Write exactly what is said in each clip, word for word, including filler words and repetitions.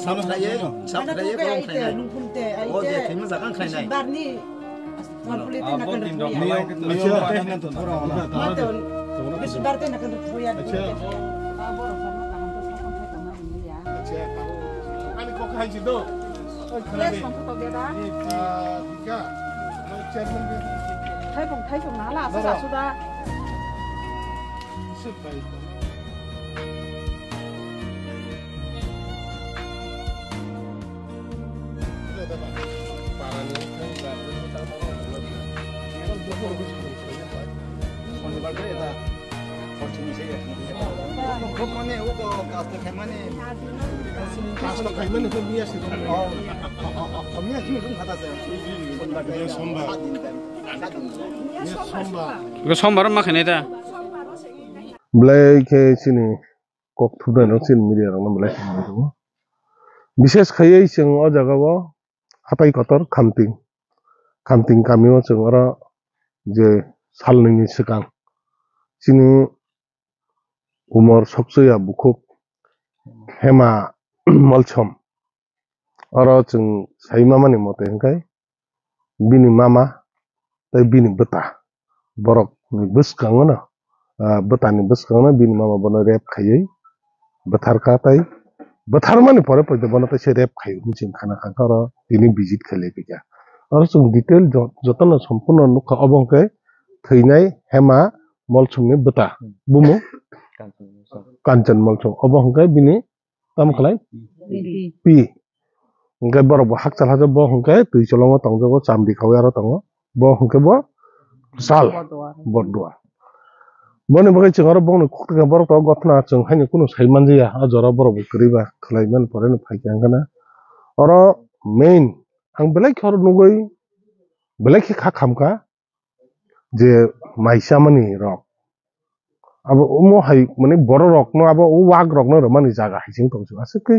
Sam khlaiye, sam khlaiye, borok khlainai. O je thwima jaga ang khlainai. Barni. Abo din rok. Ani kok hai si do. Yes, mangkuk tong dia da. Chairman. Thai bong thai bong nala asa asa da. Sombar ma khainai da. Belai khe chini kok thumnairok chini media rokno belai khe hambai tongo. Bishes khaiwi chwng o jaga o hatai kotor Khamting, Khamting kami o chwng oro je salnwi ni swkang chini umor soksoya bukhuk Hema Molsom. Oro chwng sai mamani mote hwnkhe bini mama tei bini bwta borokni bwskango no, ah, bwtani bwskango no bini mama bono rape khaiwi bwtharkha tei bwtharmani pore poito bono teisa rape khaio hinwi chwng khana kha oro tini visit khailai phaikha. Oro chwng detail jo-, jotono sompurno nukha obo hwnkhe thwinai Hema Molsomni bwta bumung Kanchan Molsom obo hwnkhe bini tamo khlai? Pi. Pi. Hwnkhe borok bo hakchal hakchal bo hwnkhe twi cholongo tongjago, chamdi khaui aro tongo. Bo hwnkhe bo sal. Bordua. Bordua. Boni bagwi chwng aro bongni kok tongkha borok to gothna chwng haino kunu sai manjaya. A jora borok bo kwrwi ba khlai man pore no phaikha hwnkhe na. Oro main ang belai khe oro nugwi belai khe kha khamkha. Je mai chamani rok. Abo omo hai mane borok rokno abo o wak rokno rwmani jaga hai se wng tong aswk khe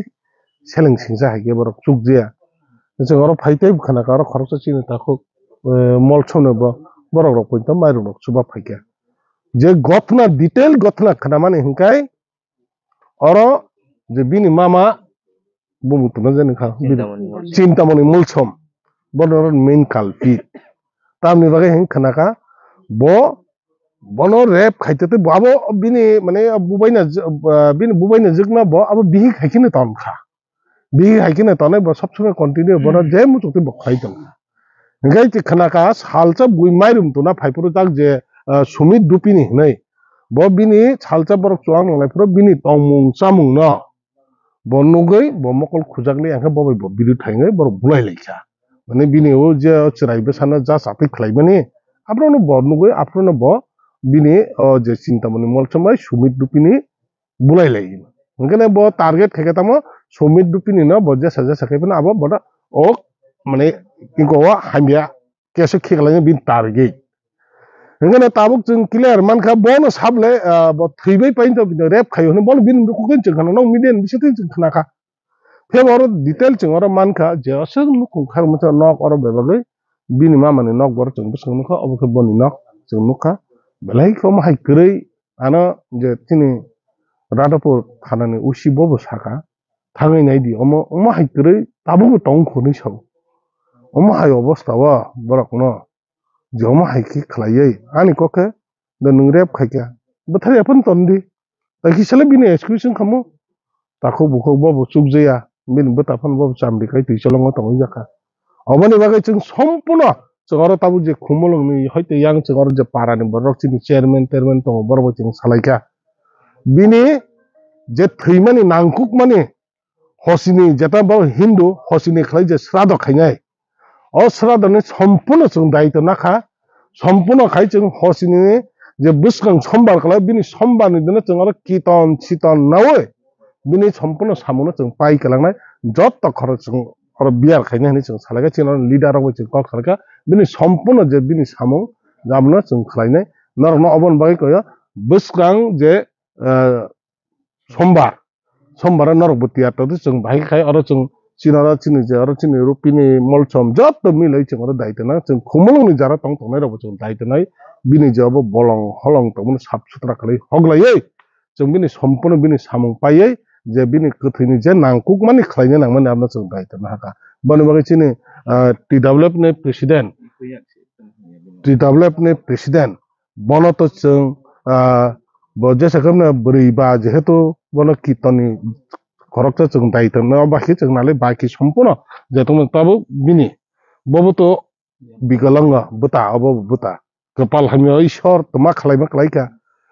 seleng singsa hai khe borok chukjaya. Chwng oro phai tei bwkhana kha oro khoroksa chini takhuk, eh, Molsomno bo borok rok poito mairum rok chuba phaikha. Je gothna detail gothna khnamani hwnkhe oro je bini mama bumung tongna jani kha. Chintamoni Molsom. Chintamoni Molsom. Bono main culprit. Tamni bagwi hwn khna kha bo bono rape khaite tei bo abo bini mane bubaina j-, ah, bini bubaina jwkna bo abo bihik hai kheno ton kha. Bihik hai kheno tonwi bo sob somoi continue bono je muchuk twi bo khlai tong kha. Hingke khna kha salsa bui mairum tuna phai phuru tak je, ah, Sumit Dupini hinwi. Bo bini salsa borok chuwak nanglai phuru bini tongmung chamung no bo nugwi bo mokol khujakli hingke bo bai bo biru thaingwi borok bulai lai kha. Mane bini o je chwrai bwsano ja chatwi khlai mani aphuru no bo nugwi aphuru no bo bini o je Chintamoni Molsom bai Sumit Dupini bulai lai. Hingke bo target khe khe tamo Sumit Dupini no bo jesa jesa khe phano abo bono o mane inko o hamya keso khiklai bini target. Hingke tabuk chwng clear mankha bono sable, ah, bo thwibai painto bini rape khaio hwnwi bono bini kok twi chwng khana nong media ni bisingtwi chwng khna kha. Phiya oro detail chwng oro mankha je aswk nukhung kharmani nok oro bebagwi bini mamani nok oro chwng bwswk nukha obo khe boni nok chwng nukha belai khe omo hai kwrwi ano je chini Radhapur thanani O C bobo sakha thangwi naidi omo omo hai kwrwi tabukbo tong khunwi sao omo hai obostao borokno je omo hai khe khlaiwi ani kok khe de nwng rape khaikha bwthar ya phano tondi. Tei kisa le bini excuse wng kha mo. Takhuk bukhuk bo bo chukjaya. Bini bwta phano bo chamdi khai twi cholongo tongwi jakha. Oboni bagwi chwng sompurno chwng oro tabuk je Khumulwngni hoite yang chwng oro je parani borok chini chairman terman tongo borok bai chwng salaikha. Bini je thwimani nangkukmani hosini jeta bo Hindu hosini khlai je srado khainai. O sradoni sompurno chwng daito nakha, sompurno khai chwng hosini je bwskang sombar khlai bini sombarni dino chwng oro kiton siton naui bini sompurno samungno chwng pai kwlangnai jotto khorok chwng oro biyar khainai hinwi chwng salaikha chini oro leader rok bai chwng kok salaikha bini sompurno je bini samung abono chwng khlainai norokno oboni bagwi koyo bwskang je, eh, sombar Sombar o norok bo tiyar tongdi chwng bahai khai oro chwng chini oro chini je oro chini Rupini Molsom jotto miloi chwng oro dai tongna chwng Khumulwngni jara tong tongnai rok bo chwng dai tongnai bini je obo bolong holong tongmani sap sutra khlai hoglaiwi chwng bini sompurno bini samung paiwi je bini kwthwini je nangkukmani khlaina nangmani abono chwng dai tongna hakha. Boni bagwi chini, ah, T W F ni president, T W F ni president bono to chwng, ah, bo jesa khe bwrwi ba jehetu bono kirtonni khoroksa chwng dai tongna, obo hai khe chwng nalai baki sompuno je tongmani tabuk bini bobo to Bikalango bwta, obo bwta. Kwpal hamya Ishwar tma khlaima khlaikha.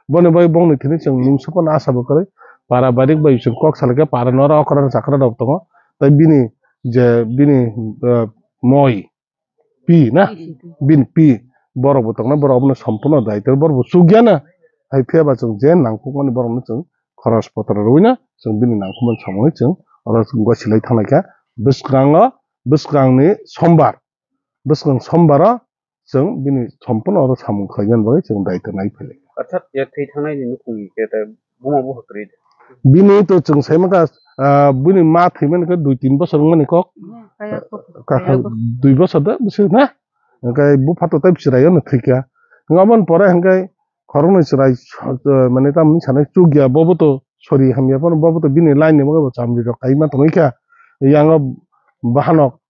Boni bai bongni thini chwng mungsa phano asa bo kwrwi. Para barik bai chwng kok salaikha, para nora okra chakra rok tongo. Tai bini je bini, eh, moi pi na? Bini pi borok bo tongna, borok abono sompuno dai tei borok bo chukya na. Hai phiya ba chwng je nangkukmani borokno chwng khoros potro rwina chwng bini nangkukmani samungwi chwng oro chwng gwa silai thanglaikha. Bwskango, bwskangni sombar. Bwskang sombaro chwng bini sompuno oro samung khlaina bagwi chwng daitw nai phai lai. Orthat ya thwi thangnai ni nukhung ni khe ta buma buha kwrwi de. Bini to chwng sai mankha, ah, bini ma thwi mani khe dui tin bosor wngmani kok. Hmm, kaya kok. Kakha kaya kok. Dui bosor da bisi na? Hwnkhe bupha to tei chwrai no thwikha. Hwnkhe aboni pore hwnkhe khoroknwi chwrai, eh, mane tamni sanai chukya, bobo to sori hamya phano, bobo to bini line ni bagwi bo chamri rok kaima tongwi kha. Yango bahanok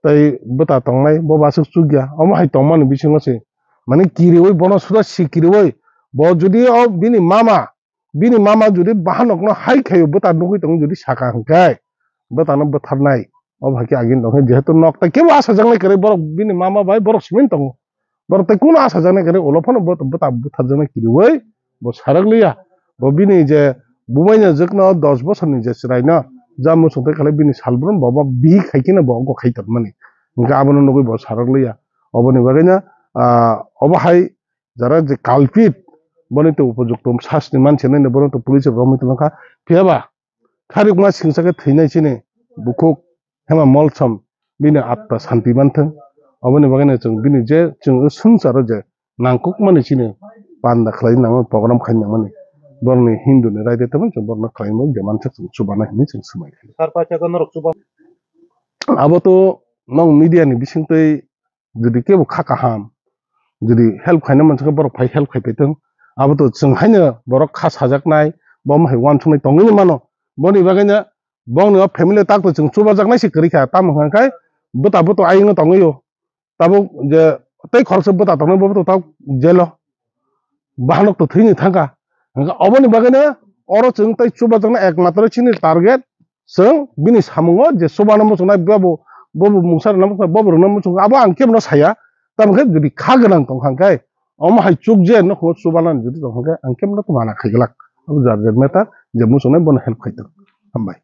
tei bwta tongnai, bo bo aswk chukya. Omo hai tongmani bisingo se, mane kiriwi bono suda si kiriwi, bo jodi o bini mama, bini mama jodi bahanokno hai khaio, bwta nugwi tongo jodi saka hwnkhe, bwtano bwtharnai. Obo hai khe agini tongkhe, jehetu nok tai kebo achajaknai kwrwi, borok bini mama bai borok simi tongo. Borok tai kunu achajaknai kwrwi, ulo phano bwta bwtharjaknai kiriwi, bo sarak liya. Bo bini je bubaini jwkno dos bosorni je chwraino ja muchung tei khalai bini salbrum bo, bo bihik hai kheno bo ogo khai tongmani. Hwnkhe abono nugwi bo sarak liya. Oboni bagwino, ah, obo hai jara je culprit, boni to upojukto sasti manse nini bono to police romwi tongkha. Phiyaba kharikma singsa khe thwinai chini bukhuk Hema Molsom bini atma santi manthung. Oboni bagwino chwng bini je chwng swngcharo je nangkukmani chini panda khlai nangmani, program khai nangmani, borokni Hindu ni raida tongmani chwng borokno khlai mani je mansa chwng chubana hinwi chwng swmai kha. Sar paisa ko norok chuba. Abo to nong media ni bisingtwi jodi kebo kha kaham, jodi help khaina mansa khe borok phai help khai paitong. Abo to chwng haino borok kha sajaknai, bo hai uansuknai tongwi mano. Boni bagwino bongni o family tak to chwng chubajaknai se kwrwi kha, tamo hwnkha khe bwta bwto ayung tongwi o. Tabuk je tei khoroksa bwta tongnai bo bwta tabuk jelo bahanok to thwini thangkha. Hwnkhe oboni bagwino oro chwng tei chubajaknai ekmatro chini target chwng bini samungo je chubana muchungnai bobo, bobo mungsa rwna muchungnai bobo rwna muchungo abo ang kebono saya. Tamo khe jodi kha gwnang tongkha hwnkhe omo hai chukje nokho chubana jodi tongkha hwnkhe ang kebono to mana khaiglak. Abo jar jar matter je muchungnai bono help khaitong. Hambai.